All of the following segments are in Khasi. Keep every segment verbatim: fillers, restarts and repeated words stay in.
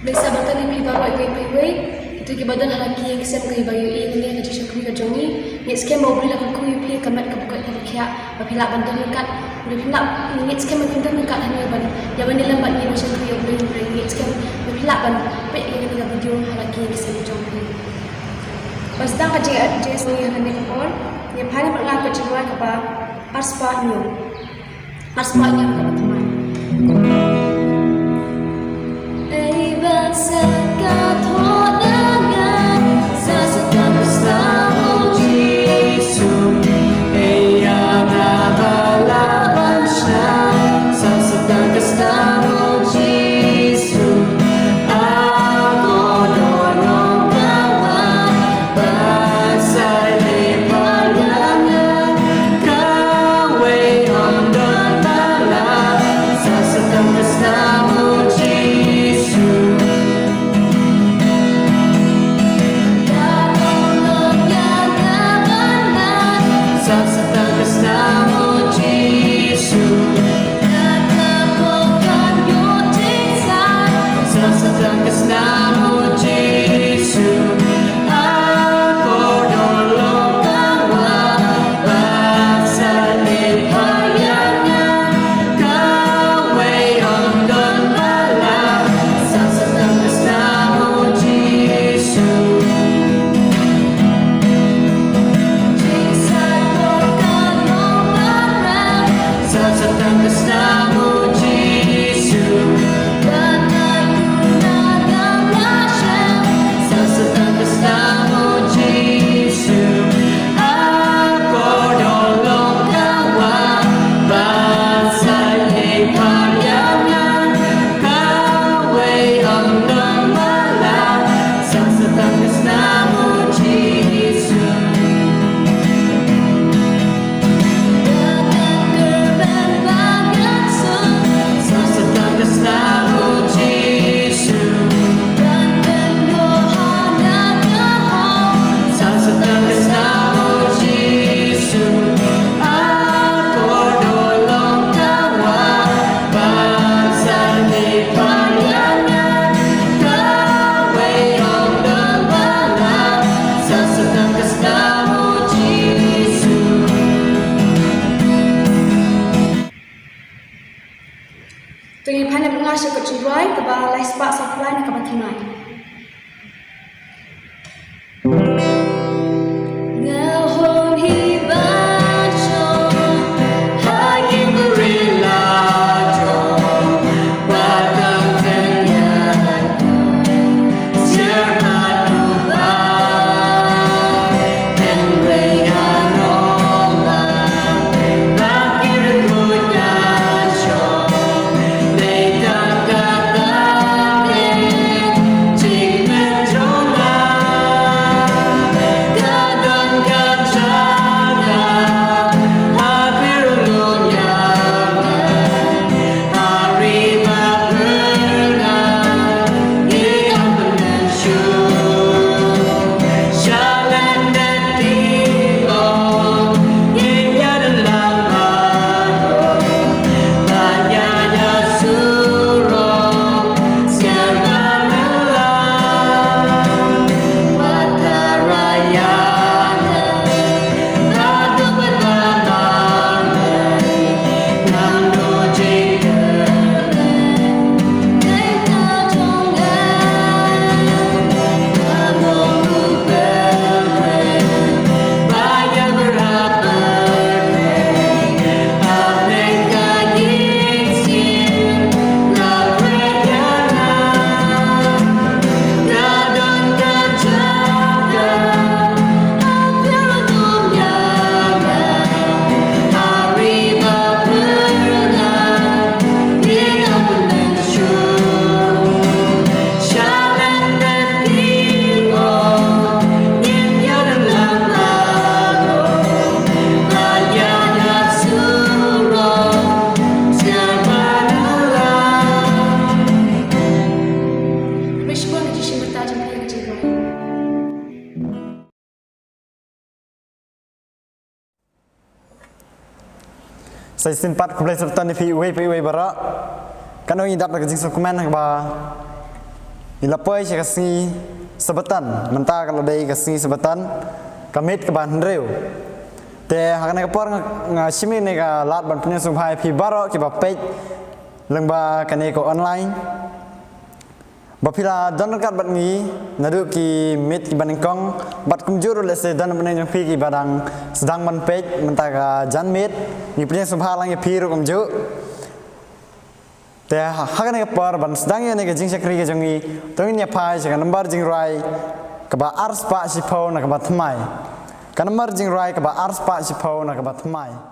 Khublei shibun ïa phi baroh iwei pa iwei. Kito kiba don ha la ki ïing ki sem, kiba ïohi ïa kane ka jingshakri ka jong ngi. Ngi ngeit skhem ba U Blei u la kyrkhu ïa phi ha ka met kaba koit kaba khiah, ba phi lah ban don ryngkat. Ba phi lah, ngi ngeit skhem ba phin don ryngkat hangne ban ïa ban ïalam bad ngi ban shakri ïa U Blei. Ngi ngeit skhem ba phi lah ban peit ïa kane ka video ha la ki ïing ki sem jong phi. Ban sdang ka jing, jing, jingïaseng ha kane ka por, ngi phai noh bad nga ka jingrwai kaba arspah hynñiew. Arspah hynñiew kaba thymmai. Ei ban sa ka thoh da nga, sa sa tang ka snam u Jisu. Ei ïa nga ba lah ban shna, sa sa tang ka snam u Jisu. A ko don long ka wah, ban sa ïa pyrshang ïa nga, kawei ym don ba lah, sa sa tang ka snam u Jisu. Ïa long long ïa nga ban lah, sa sa tang ka snam u Jisu. Sa sa tang ka snam u Jisu. A ko don long ka wah, ban sa ïa pyrshang ïa nga, kawei ym don ba lah, sa sa tang ka snam u Jisu. Jingsai ko ka long ba rem, sa sa tang ka snam u Jisu. Ban ai kyrdan ngam ïa shem, sa sa tang ka snam u Jisu. A ko don long ka wah, ban sa ïa pyrshang ïa nga, kawei ym don ba lah, sa sa tang ka snam u Jisu. Sa sa tang ka snam u Jisu. Sa sa tang ka snam u Jisu. A ko don long ka wah, ban sa ïa pyrshang ïa nga, kawei ym don ba lah, sa sa tang ka snam u Jisu. To ngin phai noh bad nga sha ka jingrwai kaba lai spah saw phew lai na kaba thymmai. Sa shisien pat khublei shibun ïa phi uwei pa uwei baroh. Katno ngi dap da ka jingsngewkmen ha kaba Ngi la poi sha ka sngi Sabaton, mynta ka la dei ka sngi Sabaton, ka miet kaba hynriew. Te ha kane ka por nga, nga shim ïa kane ka lad ban pynïasngewbha ïa phi baroh kiba peit lyngba kane ka online. Ba phi la don ryngkat bad ngi naduh ki miet kiba nyngkong, bad kumjuh ruh lehse don bad jong phi kiba dang sdang ban peit mynta ka janmiet, ngi pynïasngewbha lang ïa phi ruh kumjuh. Te ha, ha kane ka por ban sdang ïa kane ka jingshakri ka jong ngi, to ngin ïa phai sha ka nambar jingrwai kaba arspah shiphew na kaba thymmai. Ka nambar jingrwai kaba arspah shiphew na kaba thymmai.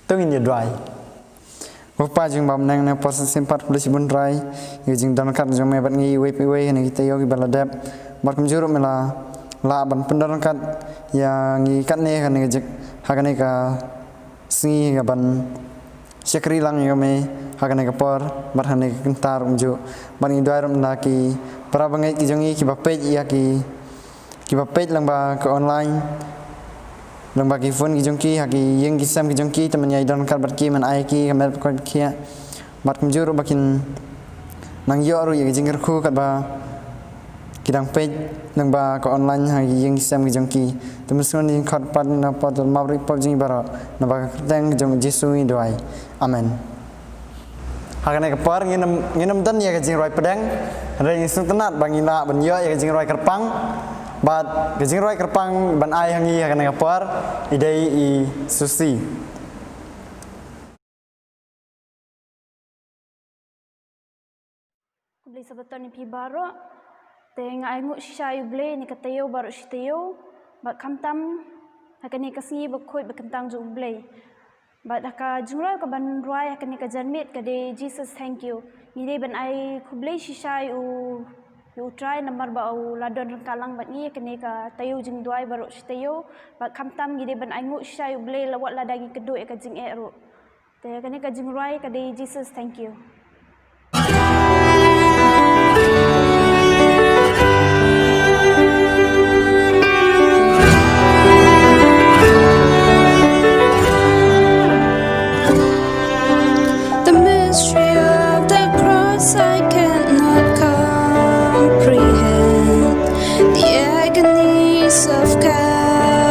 To ngin ïa duwai. Ko Pa jong ngi ba ha bneng, ha kane ka por shisien pat khublei shibun Trai ïa ka jingdon ryngkat jong me bad ngi iwei pa iwei ha kine ki taïew kiba la dep. Bad kumjuh ruh me la lah ban pyndon ryngkat ïa ngi katne ha kane ka jik, ha kane ka sngi kaban shakri lang ïa me ha kane ka por bad ha kane ka kynta ruh kumjuh. Bad ngi duwai ruh na ki para bangeit ki jong ngi kiba peit ïa ki, kiba peit lyngba ka online, lyngba ki phone ki jong ki, ha ki ïing ki sem ki jong ki, te men ïai don ryngkat bad ki, men ai ki ka met ka koit ka khiah. Bad kumjuh ruh ba kin nang ïoh ruh ïa ka jingkyrkhu katba ki dang peit lyngba ka online ha ki ïing ki sem ki jong ki. Te mynsngew, ngi khot pat na pdeng, map ruh pop jong ngi baroh, naba ka kyrteng jong U Jisu ngi duwai. Amen. Ha kane ka por ngin ym, ngin ym don ïa ka jingrwai pdeng, hynrei ngi sngewtynnat ba ngin lah ban ïoh ïa ka jingrwai kyrpang. Bad ka jingrwai kyrpang ban ai ha ngi ha kane ka por i dei i Susi. Khublei Sabaton ïa phi baroh. Te nga ainguh shisha ïa U Blei ha kane ka taïew baroh shi taïew, bad khamtam ha kane ka sngi bakhuid bakyntang jong U Blei. Bad ha ka jingrwai ka ban rwai ha kane ka janmiet ka dei Jesus Thank You. Ngi dei ban ai khublei shisha ïa u, ïa u Trai namar ba u la don ryngkat lang bad ngi ha kane ka taïew jingduwai baroh shi taïew. Bad khamtam ngi dei ban ai nguh shisha ïa u Blei la wat lada ngi kynduh ïa ka jingeh ruh. Te kane ka jingrwai ka dei Jesus Thank You. The mystery of the cross I cannot comprehend. The agonies of Calvary.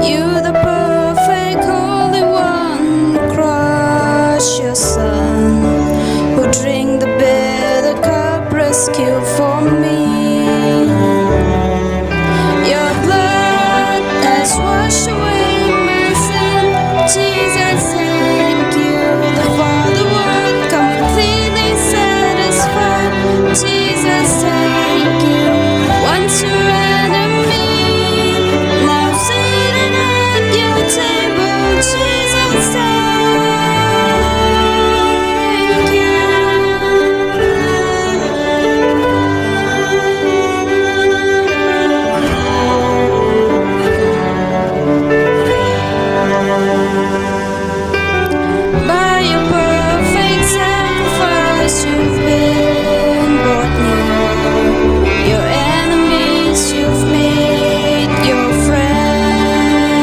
You, the perfect Holy One, crush your Son, who drink the bitter cup, rescue for me. Your blood has washed away my sin. Jesus, thank you. The Father would completely satisfied. Jesus, thank you. Once your enemy, now seated at your table. Jesus, thank you. By your perfect sacrifice, you've been brought near. Your enemies, you've made your friend.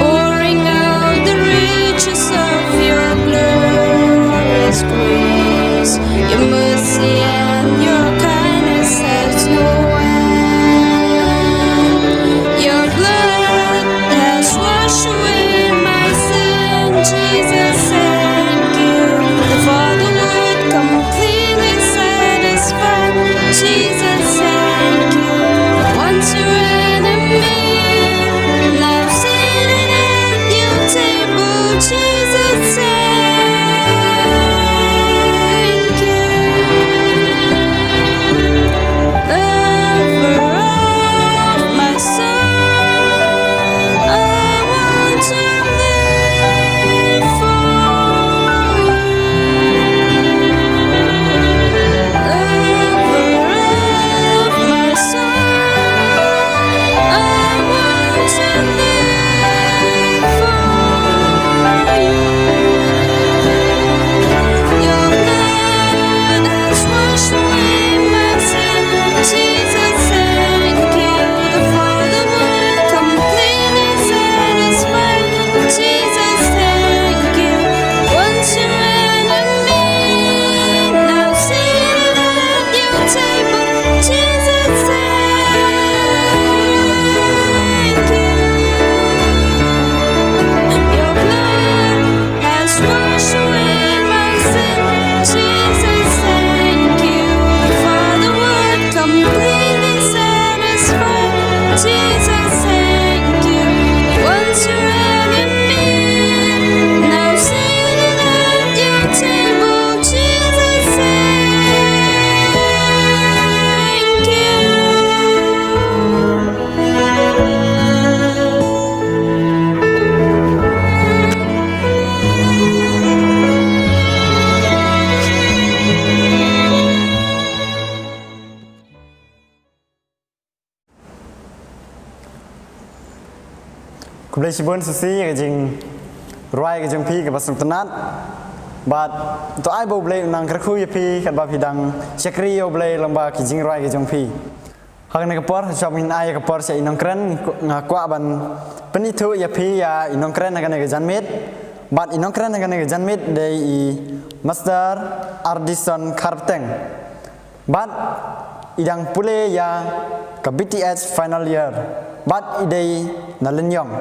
Pouring out the riches of your glorious grace. Your mercy and your kindness has no end. Your blood has washed away my sin. Jesus, thank you. The Father would completely satisfy. Jesus, thank you. Once your enemy, now seated at your table. Jesus, thank you. Lover of my soul, I want to live for you. Lover of my soul, I want to live for you. Your blood has washed away my sin. Jesus, thank you. The Father would completely satisfy. Jesus, thank you. Once your enemy, now seated at your table. Jesus, thank you. Your blood has washed away my sin. Jesus, thank you. Father would completely satisfy. Jesus, thank you. Once your enemy, now seated at your table. Jesus, thank you. Khublei shibun Susi ïa ka jingrwai ka jong phi kaba sngewtynnat. Bad to ai ba U Blei un nang kyrkhu ïa phi katba phi dang shakri ïa U Blei lyngba ki jingrwai ka jong phi. Ha kane ka por, shwa ba ngin ai ka por sha i nongkren, nga kwah ban pynithuh ïa phi ïa i nongkren ha kane ka janmiet. Bad i nongkren ha kane ka janmiet dei i Mister Ardison Kharpteng. Bad i dang pule ïa ka B T H final year. Bad i dei na Lyniong.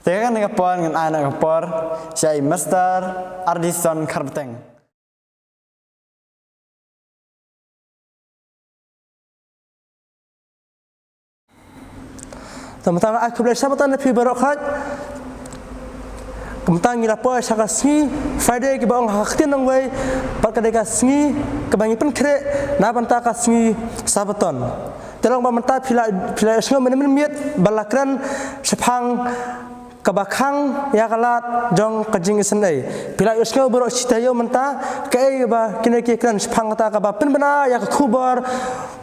Te ha kane ka por ngan ai na ka por sha i Mister Ardison Kharpteng. Te mynta nga ai khublei Sabbaton ïa phi baroh khoit. Kumta ngi la poi sha ka sngi Friday kiba ong ha ka ktien nongwei, bad ka dei ka sngi kaba ngi pynkhreh na bynta ka sngi Sabbaton. Te long ba mynta phi la, phi la ïohsngew mynmiet mynmiet ba la kren shaphang kaba khang ïa ka lad jong ka jingisynei. Phi la ïohsngew baroh shi taïew mynta kaei ba kine ki kren shaphang kata kaba pynbna ïa ka khubor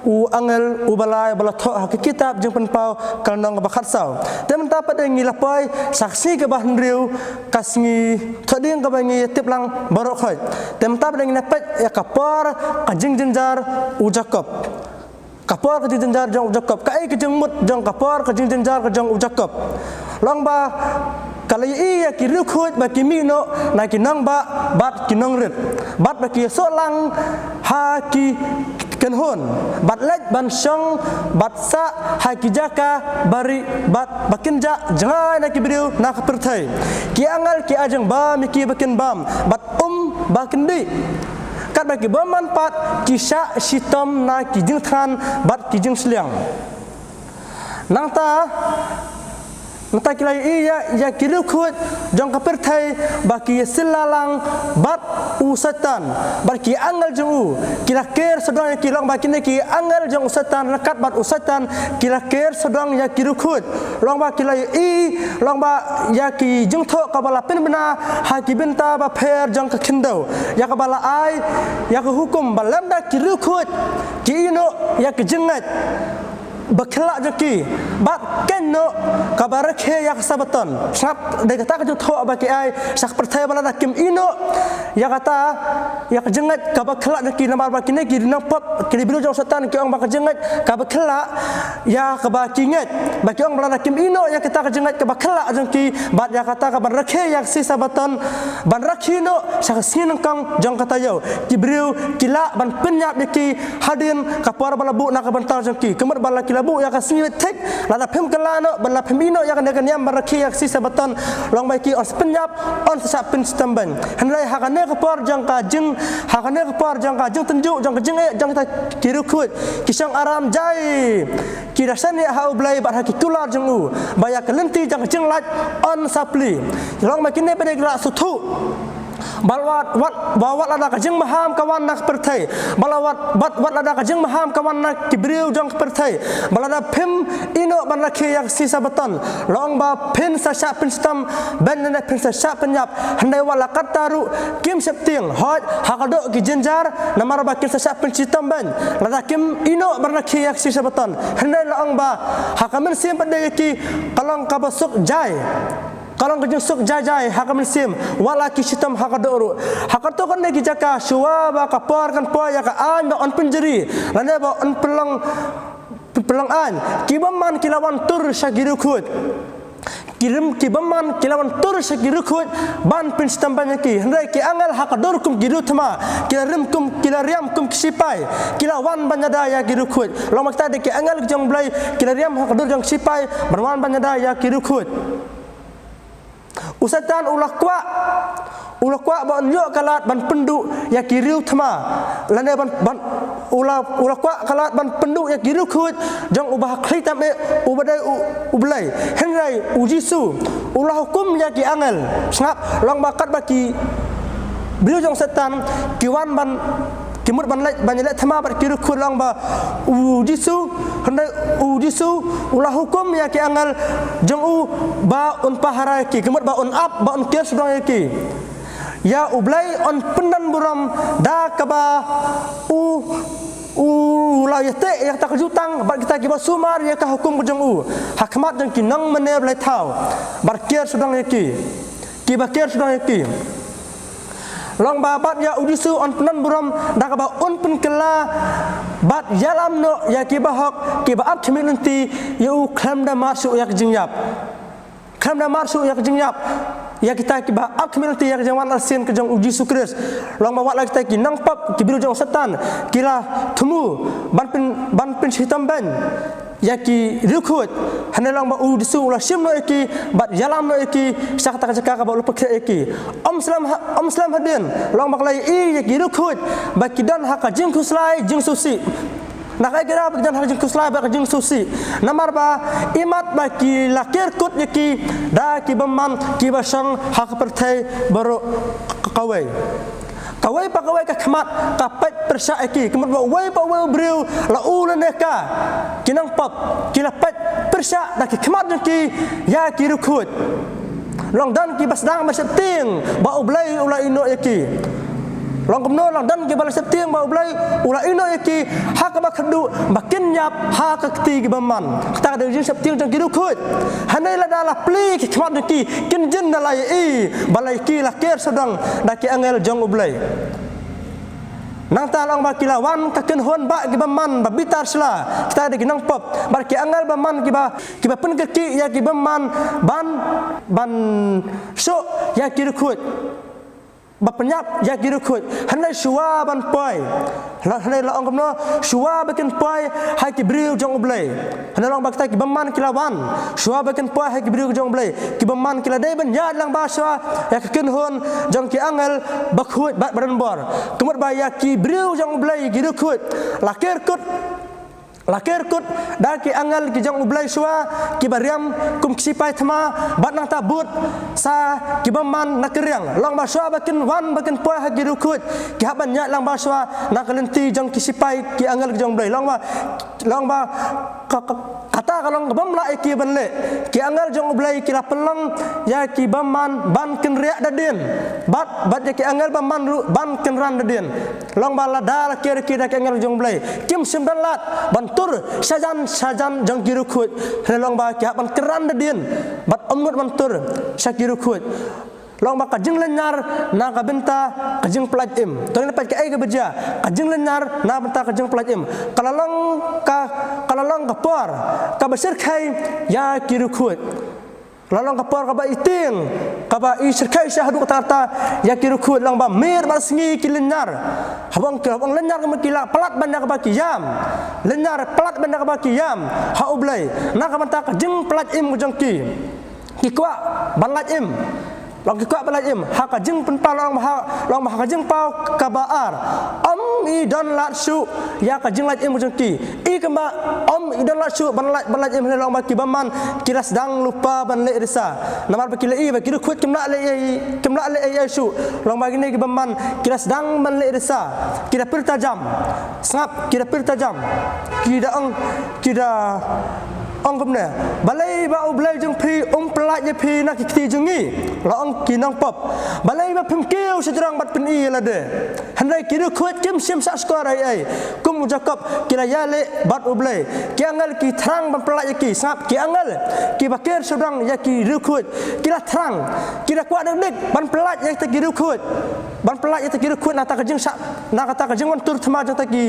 u angel uba lai ba la thoh ha ka kitab Jingpynpaw ka lynnong kaba khatsaw. Te mynta pat ngi la poi sha ka sngi kaba hynriew, ka sngi Thohdieng kaba ngi tip lang baroh khoit. Te mynta pat ngi la peit ïa ka por ka jingjynjar u Jakob. Ka por ka jingjynjar jong u Jakob. Kaei ka jingmut jong ka por ka jingjynjar ka jong u Jakob? Long ba ka la ïohi ïa ki riewkhuid ba ki mih noh na ki nongbah bad ki nongrit, bad ba ki ïasoh lang ha ki kynhun, bad leit ban shong bad sah ha ki jaka ba rieh bad ba kynjah jngai na ki briew na ka pyrthei. Ki angel ki ai jingbam ïa ki ba kin bam bad um ba kin dih. Katba ki bymman pat ki shah shitom na ki jingthngan bad ki jingsliang. Nangta, nangta ki la ïohi ïa, ïa ki riewkhuid jong ka pyrthei ba ki ïasylla lang bad u Soitan bad ki angel jong u. Ki la ker sawdong ïa ki, long ba kine ki angel jong u Soitan ryngkat bad u Soitan ki la ker sawdong ïa ki riewkhuid. Long ba ki la ïohi, long ba ïa ki jingthoh kaba la pynbna ha ki bynta bapher jong ka khyndew, ïa kaba la ai ïa ka hukum ba lymda ki riewkhuid ki ïeh noh ïa ka jingngeit ba khlak jong ki bad khein noh kaba rakhe ïa ka Sabaton. Sngap, dei kata ka jingthoh ba ki ai sha ka pyrthei ba lada kim ïeh noh ïa kata, ïa ka jingngeit kaba khlak jong ki, namar ba kine ki nongpop, ki briew jong u Soitan ki ong ba ka jingngeit kaba khlak ïa kaba ki ngeit, ba ki ong ba lada kim ïeh noh ïa kata ka jingngeit kaba khlak jong ki bad ïa kata kaban rakhe ïa ka sngi Sabaton, ban rakhe noh sha ka sngi nyngkong jong ka taïew, ki briew ki lah ban pynïap ïa ki hadien ka por ba la buh na ka bynta jong ki. Ka mut ba la ki la buh ïa ka sngi thik, lada phim kylla noh, ba la phim ïeh noh ïa kane ka niam ban rakhe ïa ka sngi Sabaton, long ba ki yn sa pynïap, yn sa shah pynshitom beiñ. Hynrei ha kane ka por jong ka jing, ha kane ka por jong ka jingtynjuh, jong ka jingeh jong kita ki riewkhuid, ki shong aram jai, ki da shaniah ha U Blei bad ha ki kular jong u, ba ïa ka lynti jong ka jinglait yn sa plie. Long ba kine pat ki la sngewthuh ba wat, wat, ba wat lada ka jingmaham ka wan na ka pyrthei, ba la wat, wat, wat lada ka jingmaham ka wan na ki briew jong ka pyrthei, ba lada phim ïeh noh ban rakhe ïa ka sngi Sabaton, long ba phin sa shah pynshitom beiñ lane phin sa shah pynïap. Hynrei wat la katta ruh kim sheptieng, hooid, ha ka doh ki jynjar, namar ba kin sa shah pynshitom beiñ lada kim ïeh noh ban rakhe ïa ka sngi Sabaton. Hynrei la ong ba ha ka mynsiem pat de ïa ki ka long kaba suk jai, ka long ka jingsuk jai jai ha ka mynsiem, wat la ki shitom ha ka doh ruh. Ha kato kane ki jaka, shuwa ba ka por kan poi ïa ka aiñ ba yn pynjri lane ba yn pynlong, pynlong aiñ, ki bymman ki la wan tur sha ki riewkhuid. Ki rim, ki bymman ki la wan tur sha ki riewkhuid ban pynshitom beiñ ïa ki. Hynrei ki angel ha ka dur kum ki riewthma, ki la rim kum, ki la riam kum ki shipai, ki la wan ban ïada ïa ki riewkhuid. Long ba kita dei ki angel jong U Blei, ki la riam ha ka dur jong ki shipai ban wan ban ïada ïa ki riewkhuid. U Soitan u la kwah, u la kwah ban ïoh ka lad ban pynduh ïa ki riewthma, lane ban, ban, u la, u la kwah ka lad ban pynduh ïa ki riewkhuid jong uba ha khlieh tam eh, uba dei U, U Blei. Hynrei U Jisu u la hukum ïa ki angel. Sngap, long ba katba ki briew jong u Soitan ki wan ban, ki mut ban leit, ban ïaleh thma bad ki riewkhuid, long ba U Jisu, hynrei U Jisu u la hukum ïa ki angel jong u ba un pahara ïa ki, ka mut ba un ap, ba un ker sawdong ïa ki. Ïa U Blei yn pyndon burom da kaba u, u la ïateh ïa kata ka jutang bad kita kiba sumar ïa ka hukum ka jong u ha khmat jong ki nongmane blei thaw, bad ker sawdong ïa ki, kiba ker sawdong ïa ki. Long ba bad ïa U Jisu yn pyndon burom da kaba un pynkylla bad ïalam noh ïa kiba hok, kiba ap khmih lynti ïa u khlem da mad shuh ïa ka jingïap. Khlem da mad shuh ïa ka jingïap ïa kita kiba ap khmih lynti ïa ka jingwan arsien ka jong U Jisu Khrist. Long ba wat la kita ki nongpop, ki briew jong u Soitan, ki la thmu ban pyn, ban pynshitom beiñ ïa ki riewkhuid. Hynrei long ba U Jisu u la shim noh ïa ki bad ïalam noh ïa ki sha kata ka jaka kaba u la pynkhreh ïa ki. Ym slem ha, ym slem hadien, long ba ka la ïohi ïa ki riewkhuid ba ki don ha ka jingkhuslai jingsngewsih. Na kaei kaba ki don ha ka jingkhuslai bad ka jingsngewsih? Namar ba imat ba ki la ker kut ïa ki da ki bymman kiba shong ha ka pyrthei baroh kawei. Kawei pa kawei ka khmat ka peit pyrshah ïa ki. Ka mut ba uwei pa uwei u briew, la u lane ka, ki nongpop, ki la peit pyrshah da ki khmat jong ki ïa ki riewkhuid. Long don kiba sdang ban sheptieng ba U Blei u la ïehnoh ïa ki. Long kumno, long don kiba la sheptieng ba U Blei u la ïehnoh ïa ki ha kaba kyrduh ba kin ïap ha ka kti ki bymman. Kata ka dei ka jingsheptieng jong ki riewkhuid. Hynrei lada la plie ki khmat jong ki, kin jin da la ïohi ba la ki la ker sawdong da ki angel jong U Blei. Nangta long ba ki la wan ka kynhun bah ki bymman ba bitar sla, kita dei ki nongpop, bad ki angel bymman kiba, kiba pynkyrkieh ïa ki bymman ban, ban shoh ïa ki riewkhuid, ba pynïap ïa ki riewkhuid. Hynrei shuwa ban poi, la, hynrei la ong kumno, shuwa ba kin poi ha ki briew jong U Blei. Hynrei long ba kita ki bymman ki la wan shuwa ba kin poi ha ki briew jong U Blei. Ki bymman ki la dei ban ïaid lang ba shuwa ïa ka kynhun jong ki angel bakhuid bad badonbor. Ka mut ba ïa ki briew jong U Blei, ki riewkhuid, la ker kut, la ker kut da ki angel ki jong U Blei shuwa, kiba riam kum ki sipai thma, bad nangta bud sa ki bymman na ka riang. Long ba shuwa ba kin wan ba kin poi ha ki riewkhuid, ki hap ban ïaid lang ba shuwa na ka lynti jong ki sipai, ki angel ki jong U Blei. Long ba, long ba ka, ka, kata ka long ka bym lah ïa ki ban leh. Ki angel jong U Blei ki la pynlong ïa ki bymman ban kynriah da dien, bad, bad ïa ki angel bymman ruh ban kynran da dien. Long ba lada la ker ki da ki angel jong U Blei, kim shym don lad ban tur shajan shajan jong ki riewkhuid. Hynrei long ba ki hap ban kynran da dien bad ym nud ban tur sha ki riewkhuid. Long ba ka jinglynñiar na ka bynta ka jingpyllait im. To ngin peit kaei kaba jia, ka jinglynñiar na bynta ka jingpyllait im. Ka la long ka, ka la long ka por kaba shyrkhei ïa ki riewkhuid. La long ka por kaba i tieng, kaba i shyrkhei sha haduh katta katta ïa ki riewkhuid. Long ba miet bad sngi ki lynñiar. Haba ong ki, haba ong lynñiar ka mut ki la palat ban ïa kaba ki ïam. Lynñiar palat ban ïa kaba ki ïam ha U Blei na ka bynta ka jingpyllait im ka jong ki. Ki kwah ban lait im. Long ki kwah ban lait im. Ha ka jingpynpaw long ba ha, long ba ha ka jingpaw kaba ar, ym i don lad shuh ïa ka jinglait im ka jong ki. I kumba ym i don lad shuh ban lait, ban lait im, hynrei long ba ki bymman ki la sdang lypa ban leh risa. Namar ba ki la i ba ki riewkhuid kim lah leh ei, kim lah leh ei ei shuh. Long ba kine ki bymman ki la sdang ban leh risa. Ki da pyrta jam. Sngap, ki da pyrta jam. Ki da ong, ki da ong kumne: Balei ba U Blei jong phi um pyllait ïa phi na ki kti jong ngi? La ong ki nongpop: Balei ba phim kiew shajrong bad pyni ïa lade? Hynrei ki riewkhuid kim shym sah shkor ei ei. Kum u Jakob ki la ïaleh bad U Blei. Ki angel ki thrang ban pyllait ïa ki. Sngap, ki angel kiba ker sawdong ïa ki riewkhuid ki la thrang, ki la kwah dik dik ban pyllait ïa kita ki riewkhuid, ban pyllait ïa kita ki riewkhuid na kata ka jingshah, na kata ka jingwan tur thma jong kita ki,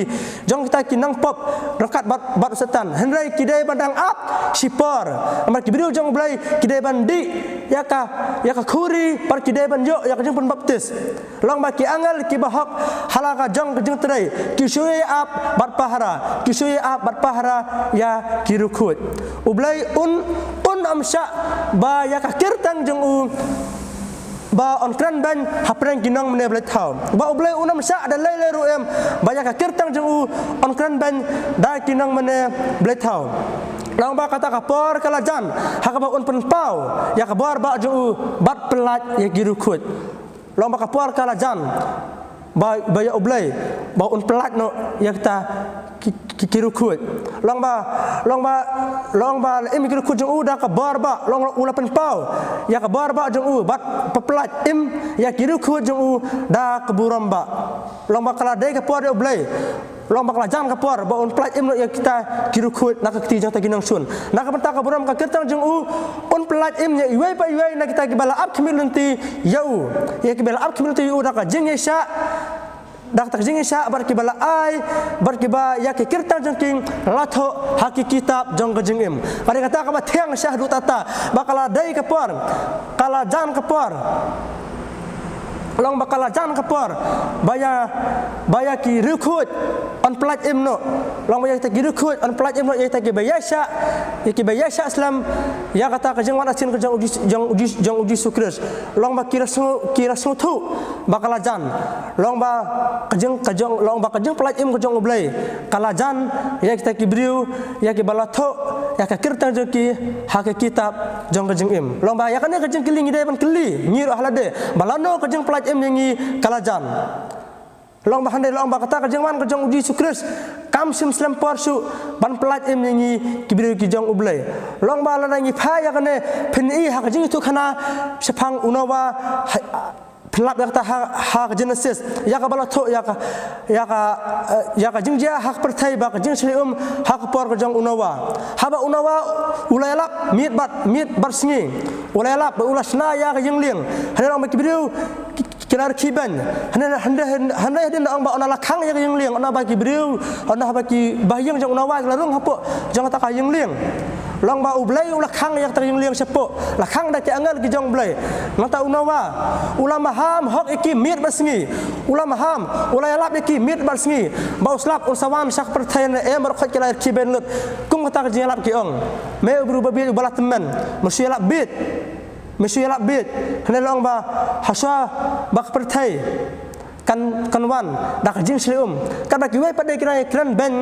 jong kita ki nongpop ryngkat bad, bad u Soitan. Hynrei ki dei ban dang ap shipor. Namar ki briew jong U Blei ki dei ban dih ïa ka, ïa ka khuri, bad ki dei ban ïoh ïa ka jingpynbaptis. Long ba ki angel kiba hok ha la ka jong ka jingtrei ki shu ïa ap bad pahara, ki shu ïa ap bad pahara ïa ki riewkhuid. U Blei un, un ym shah ba ïa ka kyrteng jong u ba yn kren beiñ hapdeng ki nongmane blei thaw. Ba U Blei un ym shah da lei lei ruh em ba ïa ka kyrteng jong u yn kren beiñ da ki nongmane blei thaw. Long ba kata ka por ka la jan ha kaba un pynpaw ïa ka bor bah jong u bad pyllait ïa ki riewkhuid. Long ba ka por ka la jan ba, ba ïa U Blei ba un pyllait noh ïa kita ki, ki, ki riewkhuid. Long ba, long ba, long ba la im ïa ki riewkhuid jong u da ka bor bah. Long u la pynpaw ïa ka bor bah jong u bad pyllait im ïa ki riewkhuid jong u da ka burom bah. Long ba ka la dei ka por ïa U Blei. Long ba ka la jan ka por ba un pyllait im noh ïa kita ki riewkhuid na ka kti jong kita ki nongshun. Na ka bynta ka burom ka kyrteng jong u, un pyllait im ïa iwei pa iwei na kita kiba la ap khmih lynti ïa u, ïa kiba la ap khmih lynti ïa u da ka jingïaishah, da ka jingïaishah bad kiba la ai, bad kiba ïa ki kyrteng jong ki la thoh ha ki kitab jong ka jingim. Ka dei kata kaba thiang sha haduh katta, ba ka la dei ka por, ka la jan ka por. Long ba ka la jan ka por ba ïa, ba ïa ki riewkhuid yn pyllait im noh. Long ba ïa kita ki riewkhuid yn pyllait im noh ïa kita kiba ïaishah, ïa kiba ïaishah slem ïa kata ka jingwan arsien ka jong u Jis-, jong u Jis-, jong u Jisu Khrist. Long ba ki la sngew, ki la sngewthuh ba ka la jan. Long ba ka jing, ka jong, long ba ka jingpyllait im ka jong U Blei ka la jan ïa kita ki briew ïa kiba la thoh ïa ka kyrteng jong ki ha ka kitab jong ka jingim. Long ba ïa kane ka jingkylli ngi dei ban kylli ngi ruh ha lade, ba lano ka jingpyllait im ïa ngi ka la jan. Long ba hynrei long ba kata ka jingwan ka jong u Jisu Khrist kam shym slem por shuh ban pyllait im ïa ngi ki briew ki jong U Blei. Long ba lada ngi phai ïa kane, phin ïohi ha ka jingïathuhkhana shaphang u Noah, ha, phin lap ïa kata ha, ha ka Genesis, ïa kaba la thoh ïa ka, ïa ka, eh, ïa ka jingjia ha ka pyrthei bad ka jingshyrkhei um ha ka por ka jong u Noah. Haba u Noah u la ïalap miet bad, miet bad sngi, u la ïalap bad u la shna ïa ka ïinglieng. Hynrei long ba ki briew ki, ki la rkhie beiñ. Hynrei, hynrei, hynrei hadien da ong ba ynda la khang ïa ka ïinglieng, ynda ba ki briew, ynda ba ki bahaïing jong u Noah ki la rung hapoh jong kata ka ïinglieng. Long ba U Blei u la khang ïa kata ka ïinglieng shapoh, la khang da ki angel ki jong U Blei. Nangta u Noah u la maham hok ïa ki miet bad sngi. U la maham, u la ïalap ïa ki miet bad sngi. Ba u slap un sa wan sha ka pyrthei ne em, baroh khoit ki la rkhie beiñ lut. Kum kata ka jingïalap ki ong, me u briew babieit uba la tymmen, me shu ïalap bieit. Me shu ïalap bieit. Hynrei long ba hashuwa ba ka pyrthei kan, kan wan da ka jingshyrkhei um. Katba kiwei pat de ki dang ïakren beiñ,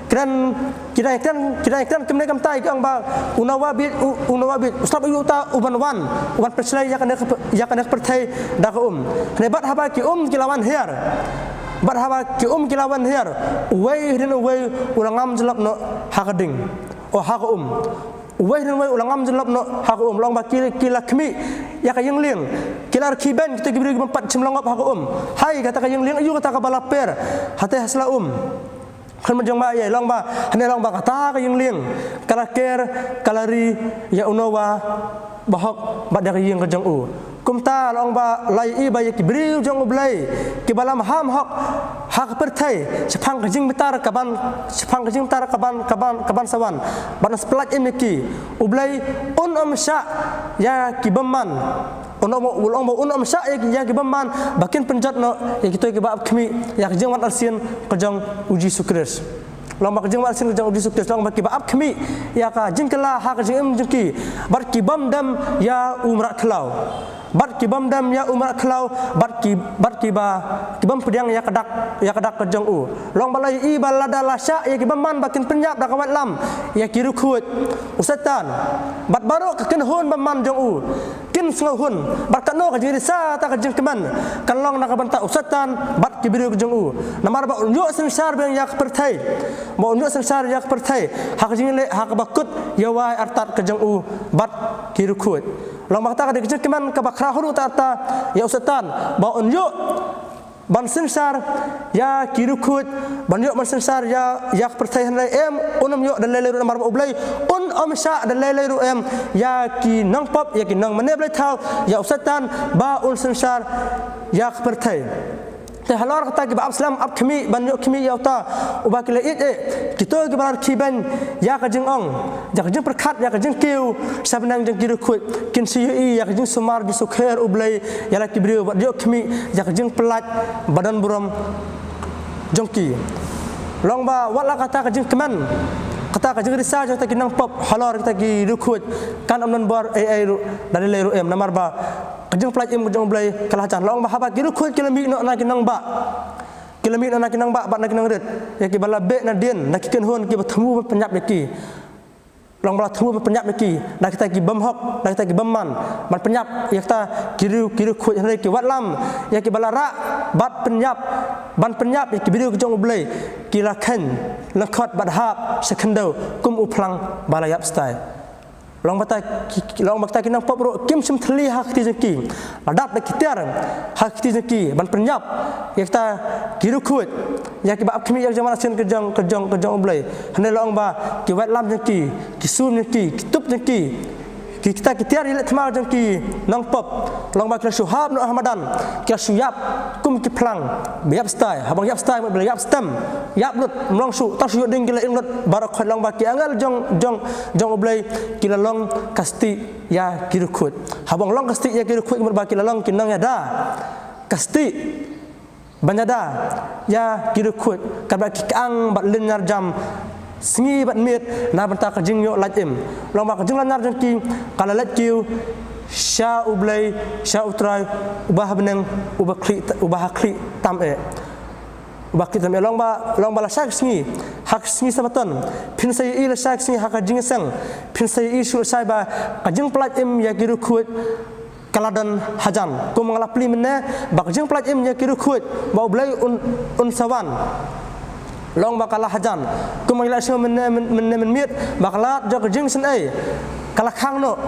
kren, ki dang ïakren, ki dang ïakren kumne kumtai, ki ong ba u Noah bieit, u, u Noah bieit, u slap aïu uta u ban wan, u ban pynshlei ïa kane ka, ïa kane ka pyrthei da ka um. Hynrei bad haba ki um ki la wan hiar, bad haba ki um ki la wan hiar, uwei hadien uwei u la ngam jyllop noh ha ka ding, o, ha ka um. Uwei hadien uwei u la ngam jyllop noh ha ka um. Long ba ki, ki la khmih ïa ka ïinglieng. Ki la rkhie beiñ kita ki briew ki bym pat shym la ngop ha ka um. Hai, kata ka ïinglieng aïu kata kaba la per hatei ha sla um? Khlem jong ma ïa, long ba, hynrei long ba kata ka ïinglieng ka la ker, ka la ri ïa u Noah bahok bad ïa ka ïing ka jong u. Kumta long ba la ïohi ba ïa ki briew jong U Blei kiba la maham hok ha ka pyrthei shaphang ka jingbitar kaban, shaphang ka jingbitar kaban, kaban, kaban sa wan, ban sa pyllait im ïa ki. U Blei un ym shah ïa ki bymman. Un ym, u long ba un ym shah ïa ki, ïa ki bymman ba kin pynjot noh ïa kito kiba ap khmih ïa ka jingwan arsien ka jong u Jisu Khrist. Long ba ka jingwan arsien ka jong u Jisu Khrist, long ba kiba ap khmih ïa ka jingkylla ha ka jingim jong ki, bad ki bym dem ïa u mrad khlaw. Bad ki bym dem ïa u mrad khlaw, bad ki, bad kiba, ki bym pdiang ïa ka dak, ïa ka dak ka jong u. Long ba la ïohi ba lada la shah ïa ki bymman ba kin pynïap da ka waitlam ïa ki riewkhuid, u Soitan bad baroh ka kynhun bymman jong u kin sngewhun, bad kano ka jingrisa, kata ka jingkmen kan long na ka bynta u Soitan bad ki briew ka jong u. Namar ba un ïoh synshar biang ïa ka pyrthei, ba un ïoh synshar ïa ka pyrthei ha ka jingleh, ha kaba kut ïa wai artat ka jong u bad ki riewkhuid. Long ba kata ka dei ka jingkmen kaba khraw haduh katta katta ïa u Soitan, ba un ïoh ban synshar ïa ki riewkhuid, ban ïoh ban synshar ïa, ïa ka pyrthei, hynrei em, un ym ïoh da lei lei ruh, namar ba U Blei un ym shah da lei lei ruh em ïa ki nongpop, ïa ki nongmane blei thaw, ïa u Soitan ba un synshar ïa ka pyrthei. Te halor kata kiba ap slem ap khmih ban ïoh khmih ïa uta uba ki la ïeit eh, kito kiba la rkhie beiñ ïa ka jingong, ïa ka jingpyrkhat, ïa ka jingkiew sha bneng jong ki riewkhuid, kin sa ïohi ïa ka jingsumar jingsukher U Blei ïa la ki briew bad ïoh khmih ïa ka jingpyllait ba don burom jong ki. Long ba wat la kata ka jingkmen, kata ka jingrisa jong kita ki nongpop halor kita ki riewkhuid kan ym don bor ei ei ruh da lei lei ruh em, namar ba ka jingpyllait im ka jong U Blei ka la jan. Long ba haba ki riewkhuid ki la mih noh na ki nongbah, ki la mih noh na ki nongbah bad na ki nongrit, ïa kiba la beh nadien na ki kynhun kiba thmu ban pynïap ïa ki. Long ba la thmu ban pynïap ïa ki da kita ki bym hok, da kita ki bymman, ban pynïap ïa kita ki riew, ki riewkhuid, hynrei ki waitlam ïa kiba la rah bad pynïap, ban pynïap ïa ki briew ki jong U Blei, ki la kheiñ lyngkot bad hap sha khyndew kum u phlang ba la ïap stai. Long ba kita ki, ki, long ba kita ki nongpop ruh kim shym thylli ha ka kti jong ki. La dap da ki tiar ha ka kti jong ki ban pynïap ïa kita ki riewkhuid, ïa kiba ap khmih ïa ka jingwan arsien ka jong, ka jong, ka jong U Blei. Hynrei long ba ki waitlam jong ki, ki sur jong ki, ki tup jong ki, ki, kita ki tiar ïaleh thymmai jong ki nongpop, long ba ki la shu hap noh ha madan, ki la shu ïap kum ki phlang ba ïap stai. Haba ïap stai mut ba la ïap stem, ïap lut, ym long shuh, tang shu ïoh ding ki la ing lut baroh khoit. Long ba ki angel jong, jong, jong U Blei ki la long ka stieh ïa ki riewkhuid. Haba long ka stieh ïa ki riewkhuid mut ba ki la long ki nongïada ka stieh ban ïada ïa ki riewkhuid, katba ki kyang bad lynñiar jam sngi bad miet na bynta ka jingïoh lait im. Long ba ka jinglynñiar jong ki ka la leit kiew sha U Blei, sha U Trai uba ha bneng, uba khlieh, uba ha khlieh tam eh. Uba khlieh tam eh. Long ba, long ba lashai ka sngi, ha ka sngi Sabaton, phin sa ïohi lashai ka sngi ha ka jingïaseng, phin sa ïohi shuh lashai ba ka jingpyllait im ïa ki riewkhuid ka la don hajan. Kum nga la plie mynne ba ka jingpyllait im ïa ki riewkhuid ba U Blei un, un sa wan. Long ba ka la hajan. Kum nga la sngew mynne, myn-, mynne mynmiet ba ka lad jong ka jingsngewsih ka la khang noh.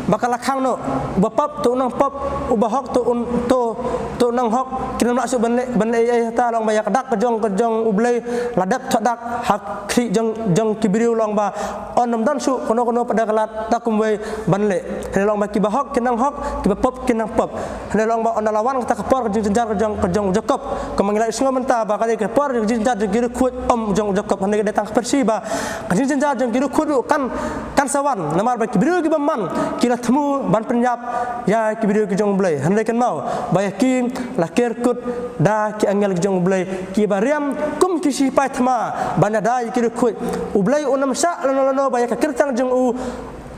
Ba ka la khang noh. Uba pop to u nang pop, uba hok to un, to, to u nang hok. Kin ym lah shuh ban leh, ban leh ei ei, hata long ba ïa ka dak ka jong, ka jong U Blei la dep thoh dak ha khlieh jong, jong ki briew long ba un ym don shuh kano kano pat da ka lad da kumwei ban leh. Hynrei long ba kiba hok kin nang hok, kiba pop kin nang pop. Hynrei long ba ynda la wan kata ka por ka jingjynjar ka jong, ka jong u Jakob. Kumba ngi la ïohsngew mynta ba ka dei ka por ka jingjynjar jong ki riewkhuid, ym jong u Jakob. Hynrei ka dei tang ka pyrshah ba ka jingjynjar jong ki riewkhuid ruh kan, kan sa wan. Namar ba ki briew kiba man ki la thmu ban pynïap ïa ki briew ki jong U Blei. Hynrei kynmaw ba ïa ki la ker kut da ki angel ki jong U Blei kiba riam kum ki shipai thma ban ïada ïa ki riewkhuid. U Blei un ym shah lano lano ba ïa ka kyrteng jong u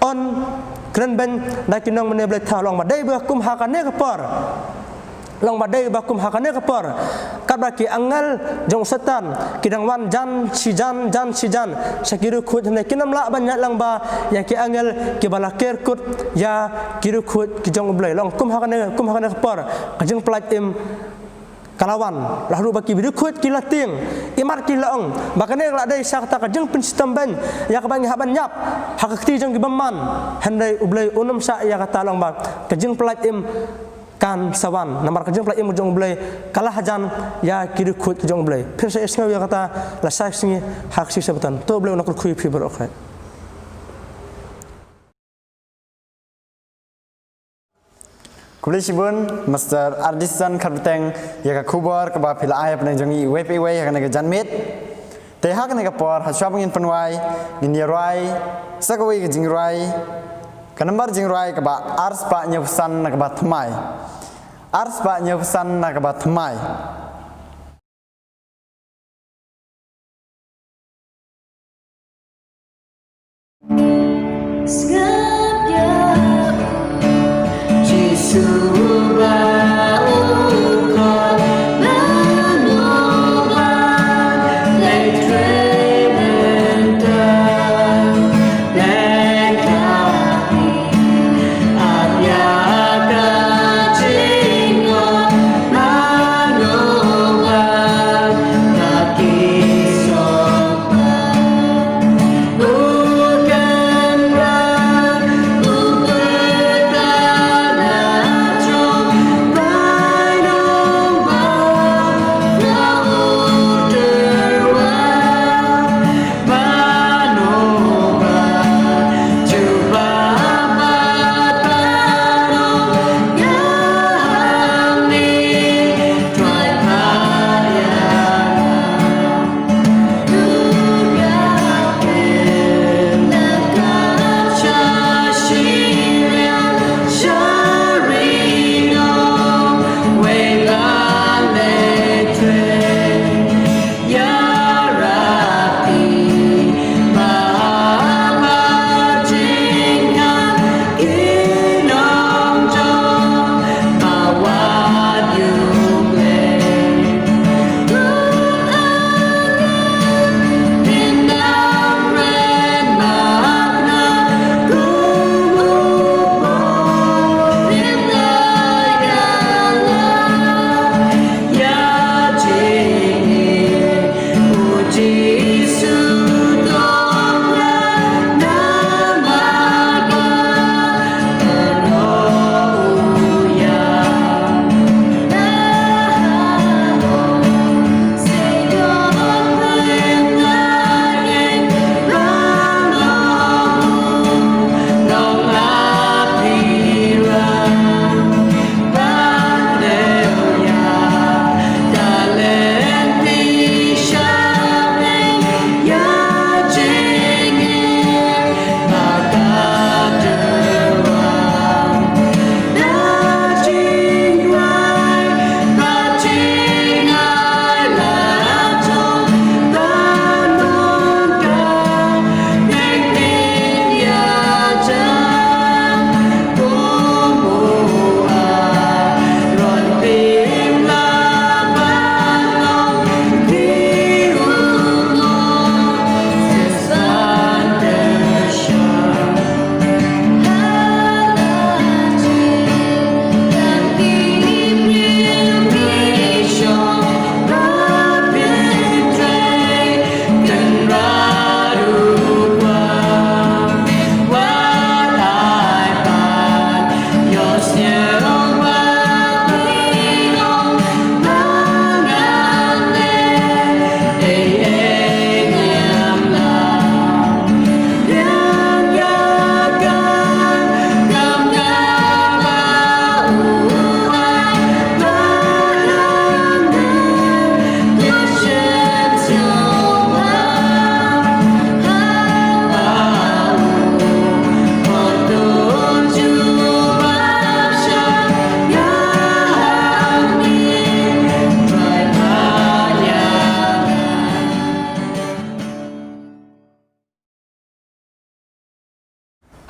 un kren beiñ da ki nongmane blei thaw. Long ba dei ba kum ha kane ka por, long ba dei ba kum ha kane ka por, katba ki angel jong u Soitan ki dang wan jan shi jan, jan shi jan sha ki riewkhuid, hynrei kin ym lah ban ïaid lang bad ïa ki angel kiba la ker kut ïa ki riewkhuid ki jong U Blei. Long kum ha kane, kum ha kane ka por ka jingpyllait im ka la wan. Lah ruh ba ki riewkhuid ki la tieng, imat ki la ong ba kane ka la dei sha kata ka jingpynshitom beiñ ïa kaba ngi hap ban ïap ha ka kti jong ki bymman. Hynrei U Blei un ym shah ïa kata, long ba ka jingpyllait im kan sa wan. Namar ka jingpyllait im jong U Blei ka la hajan ïa ki riewkhuid ki jong U Blei. Phin sa ïohsngew ïa kata lashai sngi ha ka shithi Sabaton. To U Blei un kyrkhu ïa phi baroh. Khublei shibun Mister Ardistan Kharpeteng ïa ka khubor kaba phi la ai hapdeng jong ngi iwei pa iwei ha kane ka janmiet. Te ha kane ka por, ha shuwa ba ngin pynwai, ngin ïa rwai sa kawei ka jingrwai, ka nambar jingrwai kaba arspah hynñiewphew san na kaba thymmai. Arspah hynñiewphew san na kaba thymmai.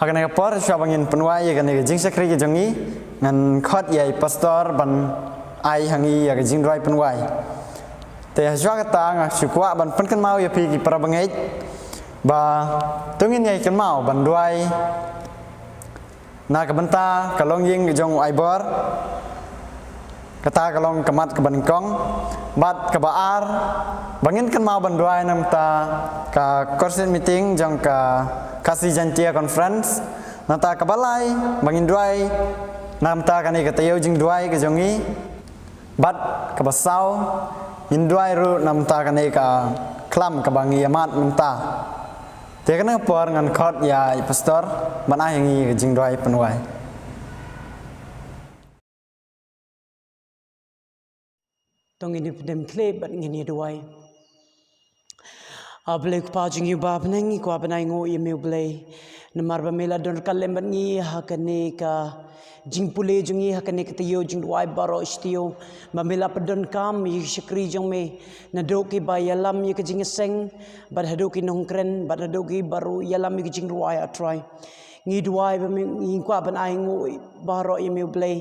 Ha kane ka por, shuwa ba ngin pynwai ïa kane ka jingshakri ka jong ngi, ngan khot ïa i pastor ban ai ha ngi ïa ka jingduwai pynwai. Te shuwa kata nga shu kwah ban pynkynmaw ïa phi ki para bangeit ba to ngin ïai kynmaw ban duwai na ka bynta ka longïing ka jong u Aibor. Kata ka long ka mat kaba nyngkong. Bad kaba ar, ba ngin kynmaw ban duwai na ka bynta ka crusade meeting jong ka Khasi Jaintia Conference. Nangta kaba lai, ba ngin duwai na ka bynta kane ka taïew jingduwai ka jong ngi. Bad kaba saw, ngin duwai ruh na ka bynta kane ka khlam kaba ngi ïa mad mynta. Te ha kane ka por ngan khot ïa i pastor ban ai ha ngi ka jingduwai pynwai. To ngin ïa pdem khlieh bad ngin ïa duwai. A Blei Kpa jong ngi uba ha bneng, ngi kwah ban ainguh ïa me U Blei. Namar ba me la don ryngkat lem bad ngi ha kane ka jingpule jong ngi, ha kane ka taïew jingduwai baroh shi taïew. Ba me la pyndonkam ïa ki shakri jong me, naduh kiba ïalam ïa ka jingïaseng, bad haduh ki nongkren, bad haduh kiba ruh ïalam ïa ka jingrwai, A Trai. Ngi duwai ba me, ngi kwah ban ainguh baroh ïa me U Blei.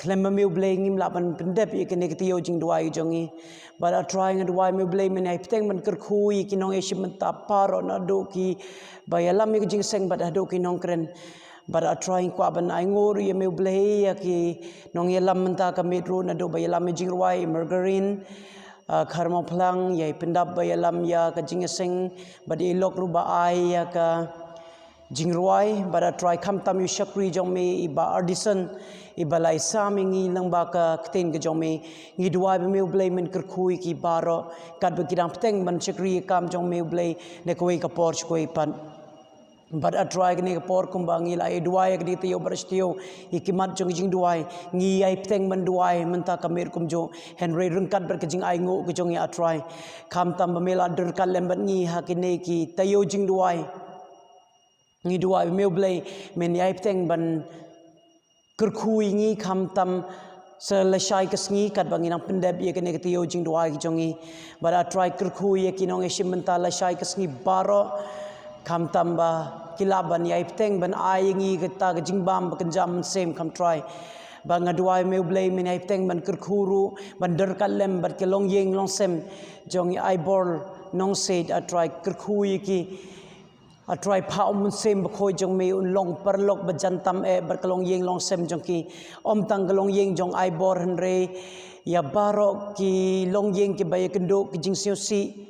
Khlem ba me U Blei ngim lah ban pyndep ïa kane ka taïew jingduwai jong ngi. Bad A Trai, nga duwai me U Blei men ai bteng ban kyrkhu ïa ki nongïashim bynta baroh naduh kiba ïalam ïa ka jingïaseng bad haduh ki nongkren. Bad A Trai, ngi kwah ban ainguh ruh ïa me U Blei ïa ki nongïalam bynta ka miet ruh naduh ba ïalam ïa ka jingrwai, i Margarine, ah, Kharmawphlang, ïa i Pyndap ba ïalam ïa ka jingïaseng, bad i lok ruh ba ai ïa ka jingrwai, bad A Trai khamtam ïa u shakri jong me i Bah Ardison, iba la ïasam ïa ngi lyngba ka ktien ka jong me. Ngi duwai ba me U Blei men kyrkhu ïa ki baroh, katba ki dang bteng ban shakri ïa ka kam jong me U Blei, na kawei ka por sha kawei pat. Bad A Trai kane ka por kumba ngi la ïa duwai ïa kane ka taïew baroh shi taïew, ïa ki mat jong ka jingduwai, ngi ai bteng ban duwai mynta ka miet kumjuh, hynrei ryngkat bad ka jingainguh ka jong ngi A Trai. Khamtam ba me la don ryngkat lem bad ngi ha kine ki taïew jingduwai. Ngi duwai ba me U Blei men ai bteng ban kyrkhu ïa ngi khamtam sa lashai ka sngi katba ngi nang pyndep ïa kane ka taïew jingduwai ka jong ngi. Bad A Trai kyrkhu ïa ki nongïashim bynta lashai ka sngi baroh, khamtam ba ki lah ban ai bteng ban ai ïa ngi kata ka jingbam ba kynja mynsiem, kham Trai. Bad nga duwai me U Blei men ai bteng ban kyrkhu ruh, ban don ryngkat lem bad ki longïing longsem jong i Aibor Nongsiej, A Trai kyrkhu ïa ki. A Trai, phah u Mynsiem Bakhuid jong me un long paralok ba jan tam eh bad ka longïing longsem jong ki. Ym tang ka longïing jong Aibor hynrei ïa baroh ki longïing kiba ïakynduh ki jingsngewsih.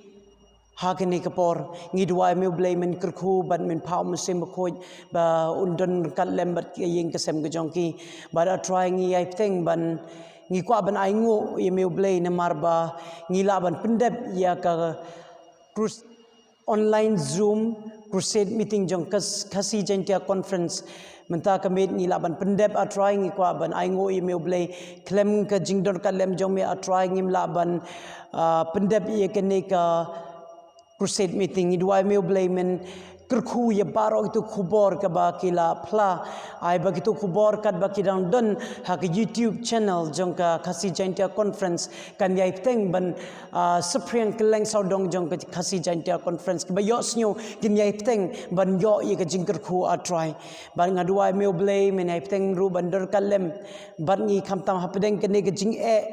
Ha kane ka por ngi duwai me U Blei men kyrkhu bad men phah u Mynsiem Bakhuid ba un don ryngkat lem bad ka ïing ka sem ka jong ki. Bad A Trai ngi ai bteng ban, ngi kwah ban ainguh ïa me U Blei namar ba ngi lah ban pyndep ïa ka krus online Zoom crusade meeting jong Khas-, Khasi Jaintia Conference. Mynta ka miet ngi lah ban pyndep A Trai, ngi kwah ban ainguh ïa me U Blei khlem ka jingdon ryngkat lem jong me A Trai ngim lah ban, ah, pyndep ïa kane ka crusade meeting. Ngi duwai me U Blei men kyrkhu ïa baroh kito khubor kaba ki la phla, ai ba kito khubor katba ki dang don ha ka YouTube channel jong ka Khasi Jaintia Conference kan ïai bteng ban, ah, saphriang kylleng sawdong jong ka Khasi Jaintia Conference, kiba ïohsngew kin ïai bteng ban ïoh ïa ka jingkyrkhu A Trai. Bad nga duwai me U Blei men ïai bteng ruh ban don ryngkat lem bad ngi khamtam hapdeng kane ka jingeh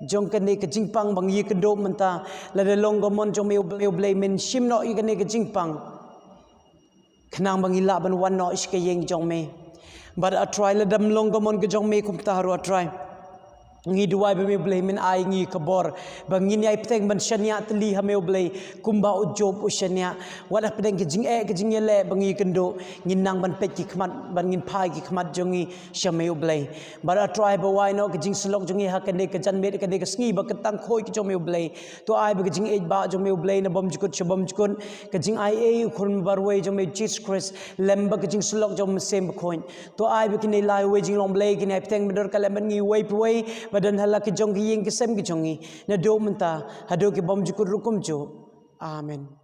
jong kane ka jingpang ba ngi ïakynduh mynta. Lada long ka mon jong me U Blei, U Blei men shim noh ïa kane ka jingpang, khnang ba ngi lah ban wan noh sha ka ïing jong me. Bad A Trai lada ym long ka mon ka jong me kumta ruh A Trai, Ngi duwai ba me Blei men ai ngi ka bor ba ngin ïai pteng ban shaniah tylli ha me Blei kumba u Job u shaniah. Wat hapdeng ka jingeh ka jingïaleh ba ngi kynduh, ngin nang ban peit ki khmat, ban ngin phai ki khmat jong ngi sha me Blei. Bad A Trai ba wai noh ka jingsyllok jong ngi ha kane ka janmiet, kane ka sngi ba kyntang khoi ka jong me Blei. To ai ba ka jingïeit ba jong me Blei na bymjukut sha bymjukut, ka jingai ei u Khun Barwei jong me Jesus Christ lem bad ka jingsyllok jong Mynsiem Bakhuid. To ai ba kine lai wei jinglong Blei kin ïai pteng ban dur ka lem bad ngi wei pa wei, ba don ha la ki jong ki ïing ki sem ki jong ngi, naduh mynta haduh ki bymjukut ruh kumjuh. Amen.